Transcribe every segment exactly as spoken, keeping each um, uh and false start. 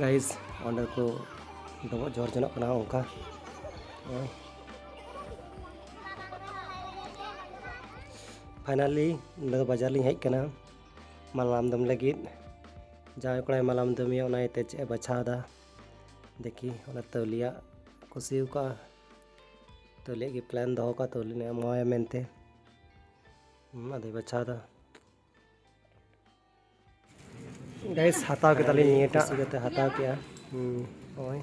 Guys, ᱚᱸᱰᱮ ᱠᱚ ᱰᱚᱵᱚᱜ ᱡᱚᱦᱚᱨ ᱡᱚᱱᱚᱜ ᱠᱟᱱᱟ ᱚᱱᱠᱟ᱾ ᱯᱷᱟᱭᱱᱟᱞᱤ ᱱᱚᱰᱮ ᱫᱚ ᱵᱟᱡᱟᱨ ᱞᱤᱧ ᱦᱮᱡ ᱠᱟᱱᱟ ᱢᱟᱞᱟᱢ ᱫᱚᱢ ᱞᱟᱹᱜᱤᱫ᱾ ᱡᱟᱶᱟᱭ ᱠᱚᱲᱟᱭ ᱢᱟᱞᱟᱢ ᱫᱚᱢᱮᱭᱟ, ᱚᱱᱟ ᱤᱭᱟᱹᱛᱮ ᱪᱮᱫ ᱮ ᱵᱟᱪᱷᱟᱣ ᱮᱫᱟ᱾ ᱫᱮᱠᱷᱤ, ᱚᱱᱟ ᱛᱟᱹᱣᱞᱤᱭᱟᱜ ᱠᱩᱥᱤ ᱟᱠᱟᱫᱼᱟ, ᱛᱟᱹᱣᱞᱤᱭᱟᱜ ᱜᱮ ᱯᱞᱮᱱ ᱫᱚᱦᱚ ᱠᱟᱜᱼᱟ, ᱛᱟᱹᱣᱞᱤ ᱮᱢᱟᱣᱟᱭᱟ ᱢᱮᱱᱛᱮ᱾ ᱦᱩᱸ, ᱟᱫᱚᱭ ᱵᱟᱪᱷᱟᱣ ᱮᱫᱟ᱾ ᱜᱟᱭᱥ, ᱦᱟᱛᱟᱣ ᱠᱮᱫᱟᱞᱤᱧ ᱱᱤᱭᱟᱹᱴᱟᱜ᱾ ᱠᱩᱥᱤ ᱠᱟᱛᱮ ᱦᱟᱛᱟᱣ ᱠᱮᱜᱼᱟ᱾ ᱦᱩᱸ, ᱱᱚᱜᱼᱚᱭ᱾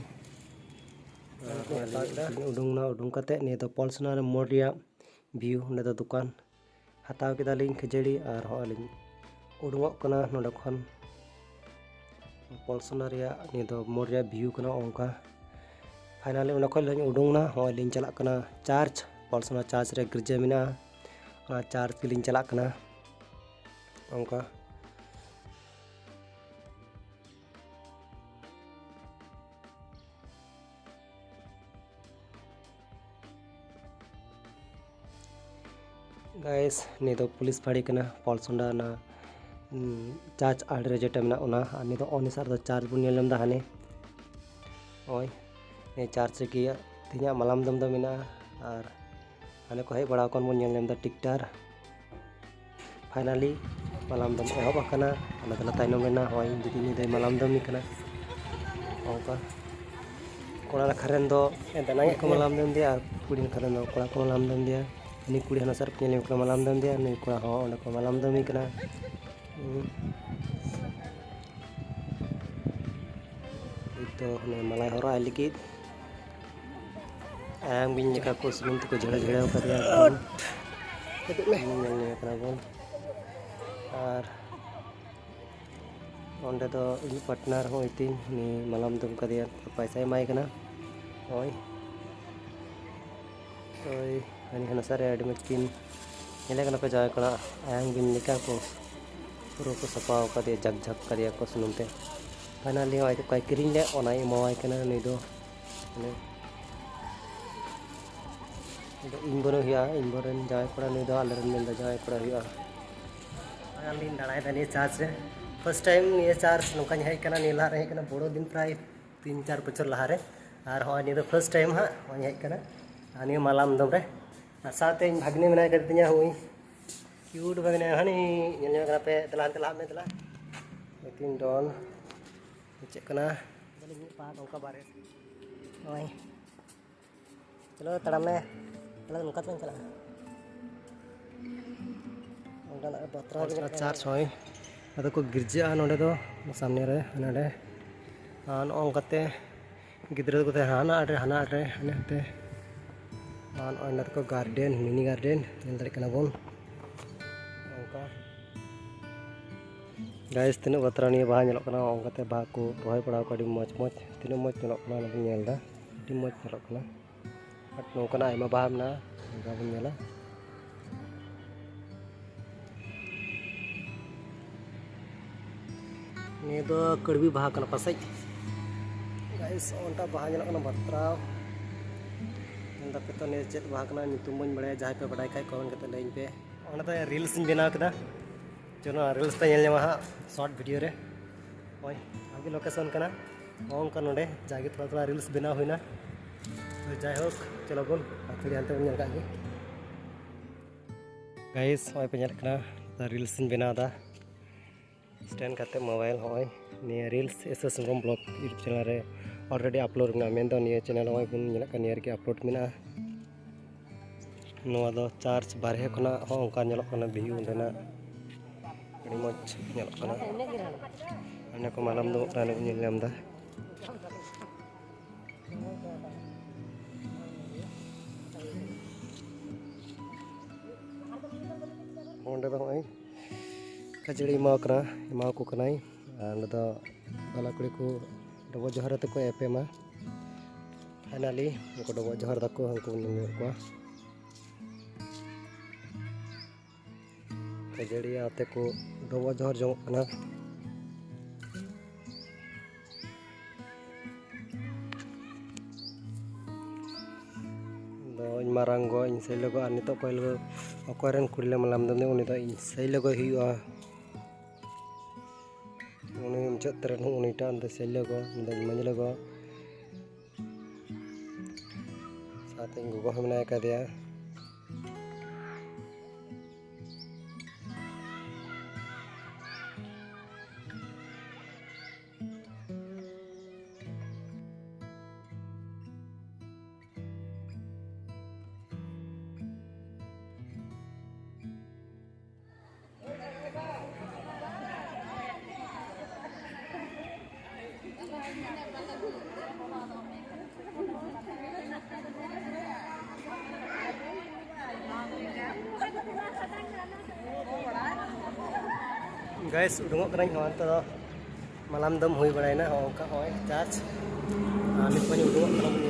ᱟᱨ ᱦᱟᱛᱟᱣ ᱠᱮᱫᱟ᱾ ᱩᱰᱩᱝ ᱱᱟ, ᱩᱰᱩᱝ ᱠᱟᱛᱮ ᱱᱤᱭᱟᱹ ᱫᱚ ᱯᱚᱞᱥᱚᱱᱟ ᱨᱮ ᱢᱳᱲ ᱨᱮᱭᱟᱜ ᱵᱷᱤᱭᱩ, ᱚᱸᱰᱮ ᱫᱚ ᱫᱚᱠᱟᱱ᱾ ᱦᱟᱛᱟᱣ ᱠᱮᱫᱟᱞᱤᱧ ᱠᱷᱟᱹᱡᱟᱹᱲᱤ ᱟᱨ ᱦᱚᱸᱜᱼᱚᱭ ᱞᱤᱧ ᱩᱰᱩᱝᱚᱜ ᱠᱟᱱᱟ ᱱᱚᱸᱰᱮ ᱠᱷᱚᱱ᱾ ᱯᱚᱞᱥᱚᱱᱟ ᱨᱮᱭᱟᱜ ᱱᱤᱭᱟᱹ ᱫᱚ ᱢᱳᱲ ᱨᱮᱭᱟᱜ ᱵᱷᱤᱭᱩ ᱠᱟᱱᱟ ᱚᱱᱠᱟ᱾ ᱯᱷᱟᱭᱱᱟᱞᱤ ᱚᱸᱰᱮ ᱠᱷᱚᱱ ᱞᱤᱧ ᱩᱰᱩᱝ ᱱᱟ, ᱦᱚᱸᱜᱼᱚᱭ ᱞᱤᱧ ᱪᱟᱞᱟᱜ ᱠᱟᱱᱟ ᱪᱟᱨᱪ᱾ ᱯᱚᱞᱥᱚᱱᱟ ᱪᱟᱨᱪ ᱨᱮ ᱜᱤᱨᱡᱟᱹ ᱢᱮᱱᱟᱜᱼᱟ, ᱚᱱᱟ ᱪᱟᱨᱪ ᱜᱮᱞᱤᱧ ᱪᱟᱞᱟᱜ ᱠᱟᱱᱟ ᱚᱱᱠᱟ᱾ ᱜᱟᱭᱥ, ᱱᱤᱭᱟᱹ ᱫᱚ ᱯᱩᱞᱤᱥ ᱯᱷᱟᱹᱲᱤ ᱠᱟᱱᱟ, ᱯᱚᱞᱥᱚᱱᱰᱟ ᱚᱱᱟ, ᱩᱸ, ᱪᱟᱨᱪ ᱟᱲᱮ ᱨᱮ ᱡᱮᱴᱟ ᱢᱮᱱᱟᱜ ᱚᱱᱟ᱾ ᱟᱨ ᱱᱤᱭᱟᱹ ᱫᱚ ᱚᱱᱤᱥᱟᱨ ᱫᱚ ᱪᱟᱨᱪ ᱵᱚᱱ ᱧᱮᱞ ᱧᱟᱢ ᱮᱫᱟ ᱦᱟᱱᱮ᱾ ᱱᱚᱜᱼᱚᱭ, ᱱᱤᱭᱟᱹ ᱪᱟᱨᱪ ᱨᱮᱜᱮ ᱛᱮᱦᱮᱧᱟᱜ ᱢᱟᱞᱟᱢ ᱫᱚᱢ ᱫᱚ ᱢᱮᱱᱟᱜᱼᱟ᱾ ᱟᱨ ᱦᱟᱱᱮ ᱠᱚ ᱦᱮᱡ ᱵᱟᱲᱟ ᱟᱠᱟᱱ ᱵᱚᱱ ᱧᱮᱞ ᱧᱟᱢ ᱮᱫᱟ ᱴᱤᱠᱴᱟᱨ᱾ ᱯᱷᱟᱭᱱᱟᱞᱤ ᱢᱟᱞᱟᱢ ᱫᱚᱢ ᱮᱦᱚᱵ ᱟᱠᱟᱱᱟ᱾ ᱟᱞᱮ ᱫᱚᱞᱮ ᱛᱟᱭᱱᱚᱢ ᱞᱮᱱᱟ᱾ ᱦᱚᱸᱜᱼᱚᱭ ᱤᱧ ᱫᱤᱫᱤ ᱱᱩᱭ ᱫᱚᱭ ᱢᱟᱞᱟᱢ ᱫᱚᱢᱤ ᱠᱟᱱᱟ᱾ ᱚᱱᱠᱟ ᱠᱚᱲᱟ ᱱᱟᱠᱷᱟ ᱨᱮᱱ ᱫᱚ ᱮᱱᱛᱮ ᱱᱟᱭ ᱠᱚ ᱢᱟᱞᱟᱢ ᱫᱚᱢ ᱫᱤᱭᱟ ᱟᱨ ᱠᱩᱲᱤ ᱱᱟᱠᱷᱟ ᱨᱮᱱ ᱫᱚ ᱠᱚᱲᱟ ᱠᱚ ᱢᱟᱞᱟᱢ ᱫᱚᱢ ᱫᱤᱭᱟ᱾ ᱩᱱᱤ ᱠᱩᱲᱤ ᱦᱟᱱᱟ ᱥᱟᱨ ᱧᱮᱞ ᱠᱟᱱᱟ ᱢᱟᱞᱟᱢ ᱫᱚᱢ ᱫᱤᱭᱟ, ᱱᱩᱭ ᱠᱚᱲᱟ ᱦᱚᱸ ᱚᱸᱰᱮ ᱠᱚ ᱢᱟᱞᱟᱢ ᱫᱚᱢᱤ ᱠᱟᱱᱟ᱾ ᱦᱩᱸ᱾ ᱱᱤᱛ ᱫᱚ ᱦᱟᱱᱮ ᱢᱟᱞᱟᱭ ᱦᱚᱨᱚᱜ ᱟᱭ ᱞᱟᱹᱜᱤᱫ᱾ ᱟᱭᱟᱝ ᱵᱤᱧ ᱞᱮᱠᱟ ᱠᱚ ᱥᱩᱱᱩᱢ ᱛᱮᱠᱚ ᱡᱷᱟᱹᱲᱟᱹᱣ ᱡᱷᱟᱹᱲᱟᱹᱣ ᱠᱟᱫᱮᱭᱟ᱾ ᱦᱤᱡᱩᱜ ᱢᱮ᱾ ᱧᱮᱞ ᱧᱟᱢᱮ ᱠᱟᱱᱟ ᱵᱚᱱ᱾ ᱟᱨ ᱚᱸᱰᱮ ᱫᱚ ᱤᱧ ᱯᱟᱨᱴᱱᱟᱨ ᱦᱚᱸ ᱤᱛᱤᱧ, ᱩᱱᱤ ᱢᱟᱞᱟᱢ ᱫᱚᱢ ᱠᱟᱫᱮᱭᱟ, ᱯᱚᱭᱥᱟᱭ ᱮᱢᱟᱭ ᱠᱟᱱᱟ᱾ ᱦᱳᱭ᱾ ᱦᱳᱭ, ᱦᱟᱹᱱᱤ ᱦᱟᱱᱟ ᱥᱟᱨ ᱨᱮ ᱟᱹᱰᱤ ᱢᱚᱡᱽ ᱠᱤᱱ ᱧᱮᱞᱮ ᱠᱟᱱᱟ ᱠᱚ ᱡᱟᱶᱟᱭ ᱠᱚᱲᱟ, ᱟᱭᱟᱝ ᱵᱤᱧ ᱞᱮᱠᱟ ᱠᱚ ᱯᱩᱨᱟᱹ ᱠᱚ ᱥᱟᱯᱷᱟ ᱟᱠᱟᱫᱮᱭᱟ, ᱡᱷᱟᱠ ᱡᱷᱟᱠ ᱠᱟᱫᱮᱭᱟ ᱠᱚ ᱥᱩᱱᱩᱢ ᱛᱮ᱾ ᱯᱷᱟᱭᱱᱟᱞᱤ ᱦᱚᱸᱜᱼᱚᱭ ᱚᱠᱟᱭ ᱠᱤᱨᱤᱧ ᱞᱮᱫ, ᱚᱱᱟᱭ ᱮᱢᱟᱣᱟᱭ ᱠᱟᱱᱟ ᱱᱩᱭ ᱫᱚ᱾ ᱢᱟᱱᱮ, ᱱᱩᱭ ᱫᱚ ᱤᱧ ᱵᱚᱱᱮ ᱦᱩᱭᱩᱜᱼᱟ, ᱤᱧ ᱵᱚᱱ ᱨᱮᱱ ᱡᱟᱶᱟᱭ ᱠᱚᱲᱟ, ᱱᱩᱭ ᱫᱚ ᱟᱞᱮ ᱨᱮᱱ ᱢᱮᱱᱫᱚ ᱡᱟᱶᱟᱭ ᱠᱚᱲᱟ ᱦᱩᱭᱩᱜᱼᱟ᱾ ᱟᱨ ᱞᱤᱧ ᱫᱟᱬᱟᱭᱮᱫᱟ ᱱᱤᱭᱟᱹ ᱪᱟᱨᱪ ᱨᱮ᱾ First time ᱱᱤᱭᱟᱹ ᱪᱟᱨᱪ ᱱᱚᱝᱠᱟᱧ ᱦᱮᱡ ᱠᱟᱱᱟ᱾ ᱱᱤᱭᱟᱹ ᱞᱟᱦᱟ ᱨᱮ ᱦᱮᱡ ᱠᱟᱱᱟ ᱵᱚᱲᱚ ᱫᱤᱱ, ᱯᱨᱟᱭ ᱛᱤᱱ ᱪᱟᱨ ᱵᱚᱪᱷᱚᱨ ᱞᱟᱦᱟ ᱨᱮ᱾ ᱟᱨ ᱦᱚᱸᱜᱼᱚᱭ ᱱᱤᱭᱟᱹ ᱫᱚ first time ᱦᱟᱸᱜ ᱱᱚᱜᱼᱚᱭ ᱦᱮᱡ ᱠᱟᱱᱟ᱾ ᱟᱨ ᱱᱤᱭᱟᱹ ᱢᱟᱞᱟᱢ ᱫᱚᱢ ᱨᱮ, ᱟᱨ ᱥᱟᱶᱛᱮ ᱤᱧ ᱵᱷᱟᱜᱽᱱᱤ ᱢᱮᱱᱟᱭ ᱠᱟᱫᱮ ᱛᱤᱧᱟ, ᱦᱩᱭ cute ᱵᱷᱟᱜᱽᱱᱤ, ᱦᱟᱹᱱᱤ ᱧᱮᱞ ᱧᱟᱢ ᱠᱟᱱᱟ ᱯᱮ᱾ ᱫᱮᱞᱟ ᱦᱟᱱᱛᱮ ᱞᱟᱦᱟᱜ ᱢᱮ, ᱫᱮᱞᱟ᱾ ᱢᱤᱫᱴᱤᱱ ᱰᱚᱱ ᱪᱮᱫ ᱠᱟᱱᱟ? ᱵᱚᱞᱮ ᱢᱤᱫ ᱯᱟᱦᱴ ᱚᱱᱠᱟ ᱵᱟᱨᱦᱮ᱾ ᱱᱚᱜᱼᱚᱭ᱾ ᱪᱚᱞᱚ, ᱛᱟᱲᱟᱢ ᱢᱮ᱾ ᱛᱟᱦᱞᱮ ᱱᱚᱝᱠᱟ ᱛᱮᱵᱚᱱ ᱪᱟᱞᱟᱜᱼᱟ᱾ ᱚᱱᱠᱟᱱᱟᱜ ᱵᱟᱛᱨᱟᱣ ᱜᱮ ᱢᱮᱱᱟᱜᱼᱟ᱾ ᱪᱟᱨᱪ ᱦᱚᱸ ᱟᱫᱚ ᱠᱚ ᱜᱤᱨᱡᱟᱹᱜᱼᱟ ᱱᱚᱸᱰᱮ ᱫᱚ, ᱥᱟᱢᱱᱮ ᱨᱮ ᱱᱚᱸᱰᱮ᱾ ᱟᱨ ᱱᱚᱜᱼᱚ ᱱᱚᱝᱠᱟᱛᱮ ᱜᱤᱫᱽᱨᱟᱹ ᱠᱚ ᱛᱟᱦᱮᱸ ᱦᱟᱱᱟ ᱟᱲᱮ, ᱦᱟᱱᱟ ᱟᱲᱮ, ᱦᱟᱱᱮ ᱦᱟᱱᱛᱮ᱾ ᱟᱨ ᱱᱚᱜᱼᱚᱭ ᱱᱚᱸᱰᱮ ᱠᱚ garden, mini garden ᱧᱮᱞ ᱫᱟᱲᱮᱭᱟᱜ ᱠᱟᱱᱟ ᱵᱚᱱ᱾ ᱚᱱᱠᱟ guys, ᱛᱤᱱᱟᱹᱜ ᱵᱟᱛᱨᱟᱣ ᱱᱤᱭᱟᱹ ᱵᱟᱦᱟ ᱧᱮᱞᱚᱜ ᱠᱟᱱᱟ᱾ ᱚᱱᱠᱟᱛᱮ ᱵᱟᱦᱟ ᱠᱚ ᱨᱚᱦᱚᱭ ᱵᱟᱲᱟᱣ ᱠᱟᱜᱼᱟ, ᱟᱹᱰᱤ ᱢᱚᱡᱽ ᱢᱚᱡᱽ, ᱛᱤᱱᱟᱹᱜ ᱢᱚᱡᱽ ᱧᱮᱞᱚᱜ ᱠᱟᱱᱟ ᱚᱱᱟ ᱵᱚᱱ ᱧᱮᱞ ᱮᱫᱟ᱾ ᱟᱹᱰᱤ ᱢᱚᱡᱽ ᱧᱮᱞᱚᱜ ᱠᱟᱱᱟ᱾ But ᱱᱚᱝᱠᱟᱱᱟᱜ ᱟᱭᱢᱟ ᱵᱟᱦᱟ ᱢᱮᱱᱟᱜᱼᱟ, ᱱᱚᱝᱠᱟ ᱵᱚᱱ ᱧᱮᱞᱟ᱾ ᱱᱤᱭᱟᱹ ᱫᱚ ᱠᱟᱹᱲᱵᱤ ᱵᱟᱦᱟ ᱠᱟᱱᱟ ᱯᱟᱥᱮᱡ᱾ Guys, ᱚᱱᱴᱟ ᱵᱟᱦᱟ ᱧᱮᱞᱚᱜ ᱠᱟᱱᱟ ᱵᱟᱛᱨᱟᱣ᱾ ᱧᱮᱞ ᱫᱟᱯᱮ ᱛᱚ, ᱱᱤᱭᱟᱹ ᱪᱮᱫ ᱵᱟᱦᱟ ᱠᱟᱱᱟ, ᱧᱩᱛᱩᱢ ᱵᱟᱹᱧ ᱵᱟᱲᱟᱭᱟ᱾ ᱡᱟᱦᱟᱸᱭ ᱯᱮ ᱵᱟᱰᱟᱭ ᱠᱷᱟᱡ comment ᱠᱟᱛᱮ ᱞᱟᱹᱭᱟᱹᱧ ᱯᱮ᱾ ᱚᱱᱟ ᱫᱚ reels ᱤᱧ ᱵᱮᱱᱟᱣ ᱠᱮᱫᱟ᱾ ᱪᱚᱞᱚ, ᱱᱚᱣᱟ reels ᱯᱮ ᱧᱮᱞ ᱧᱟᱢᱟ ᱦᱟᱸᱜ short video ᱨᱮ᱾ ᱦᱳᱭ, ᱵᱷᱟᱜᱮ location ᱠᱟᱱᱟ᱾ ᱱᱚᱜᱼᱚ ᱱᱚᱝᱠᱟ ᱱᱚᱰᱮ ᱡᱟᱜᱮ ᱛᱷᱚᱲᱟ ᱛᱷᱚᱲᱟ reels ᱵᱮᱱᱟᱣ ᱦᱩᱭᱱᱟ᱾ ᱛᱚ ᱡᱟᱭᱦᱳᱠ, ᱪᱚᱞᱚ ᱵᱚᱱ ᱟᱹᱛᱷᱟᱹᱲᱤ ᱦᱟᱱᱛᱮ ᱵᱚᱱ ᱧᱮᱞ ᱠᱟᱜ ᱜᱮ᱾ Guys, ᱱᱚᱜᱼᱚᱭ ᱯᱮ ᱧᱮᱞ ᱠᱟᱱᱟ, reels ᱤᱧ ᱵᱮᱱᱟᱣ ᱮᱫᱟ᱾ Stand ᱠᱟᱛᱮ mobile, ᱦᱚᱸᱜᱼᱚᱭ ᱱᱤᱭᱟᱹ reels S S ᱥᱚᱝᱜᱚᱢ vlog YouTube channel ᱨᱮ already upload ᱢᱮᱱᱟᱜᱼᱟ᱾ ᱢᱮᱱᱫᱚ ᱱᱤᱭᱟᱹ channel ᱱᱚᱜᱼᱚᱭ ᱵᱚᱱ ᱧᱮᱞᱮᱫ ᱠᱟᱱ, ᱱᱤᱭᱟᱹ ᱨᱮᱜᱮ upload ᱢᱮᱱᱟᱜᱼᱟ᱾ ᱱᱚᱣᱟ ᱫᱚ ᱪᱟᱨᱪ ᱵᱟᱨᱦᱮ ᱠᱷᱚᱱᱟᱜ ᱦᱚᱸ ᱚᱱᱠᱟ ᱧᱮᱞᱚᱜ ᱠᱟᱱᱟ view ᱚᱸᱰᱮᱱᱟᱜ, ᱟᱹᱰᱤ ᱢᱚᱡᱽ ᱧᱮᱞᱚᱜ ᱠᱟᱱᱟ᱾ ᱚᱱᱮ ᱠᱚ ᱢᱟᱞᱟᱢ ᱫᱚ ᱚᱱᱟ ᱧᱮᱞ ᱧᱟᱢ ᱮᱫᱟ᱾ ᱚᱸᱰᱮ ᱫᱚ ᱱᱚᱜᱼᱚᱭ ᱠᱷᱟᱹᱡᱟᱹᱲᱤ ᱮᱢᱟᱣ ᱠᱟᱱᱟ, ᱮᱢᱟᱣ ᱠᱚ ᱠᱟᱱᱟᱭ᱾ ᱟᱨ ᱚᱸᱰᱮ ᱫᱚ ᱵᱟᱞᱟ ᱠᱩᱲᱤ ᱠᱚ ᱰᱚᱵᱚᱜ ᱡᱚᱦᱟᱨ ᱟᱛᱮ ᱠᱚ ᱮᱯᱮᱢᱟ᱾ Finally ᱩᱱᱠᱩ ᱰᱚᱵᱚᱜ ᱡᱚᱦᱟᱨ ᱫᱟᱠᱚ, ᱩᱱᱠᱩ ᱵᱚᱱ ᱧᱮᱞ ᱠᱚᱣᱟ᱾ ᱠᱷᱟᱹᱡᱟᱹᱲᱤ ᱟᱛᱮ ᱠᱚ ᱰᱚᱵᱚᱜ ᱡᱚᱦᱟᱨ ᱡᱚᱝᱚᱜ ᱠᱟᱱᱟ᱾ ᱫᱚ ᱤᱧ ᱢᱟᱨᱟᱝ ᱜᱚ, ᱤᱧ ᱥᱟᱹᱭᱞᱟᱹ ᱜᱚ, ᱟᱨ ᱱᱤᱛᱚᱜ ᱚᱠᱚᱭ ᱞᱟᱹᱜᱤᱫ, ᱚᱠᱚᱭ ᱨᱮᱱ ᱠᱩᱲᱤ ᱞᱮ ᱢᱟᱞᱟᱢ ᱫᱚ ᱩᱱᱤ ᱫᱚ ᱤᱧ ᱥᱟᱹᱭᱞᱟᱹ ᱜᱚᱭ ᱦᱩᱭᱩᱜᱼᱟ᱾ ᱢᱩᱪᱟᱹᱫ ᱛᱟᱨᱟ ᱨᱮ ᱦᱚᱸ ᱩᱱᱤᱴᱟᱜ, ᱩᱱᱤ ᱫᱚ ᱥᱮᱞᱞᱳ ᱜᱚ, ᱩᱱᱤ ᱫᱚ ᱢᱟᱹᱡᱽᱞᱟᱹ ᱜᱚ᱾ ᱥᱟᱶᱛᱮ ᱤᱧ ᱜᱚᱜᱚ ᱦᱚᱸ ᱢᱮᱱᱟᱭ ᱠᱟᱫᱮᱭᱟ᱾ Guys, ᱩᱰᱩᱝᱚᱜ ᱠᱟᱹᱱᱟᱹᱧ ᱱᱚᱜᱼᱚᱭ ᱱᱤᱛᱚᱜ ᱫᱚ᱾ ᱢᱟᱞᱟᱢ ᱫᱚᱢ ᱦᱩᱭ ᱵᱟᱲᱟᱭᱮᱱᱟ, ᱦᱚᱸᱜᱼᱚ ᱱᱚᱝᱠᱟ ᱦᱚᱸᱜᱼᱚᱭ ᱪᱟᱨᱡᱽ᱾ ᱟᱨ ᱱᱤᱛ ᱢᱟᱧ ᱩᱰᱩᱠᱚᱜ ᱠᱟᱱᱟ, ᱵᱚᱱ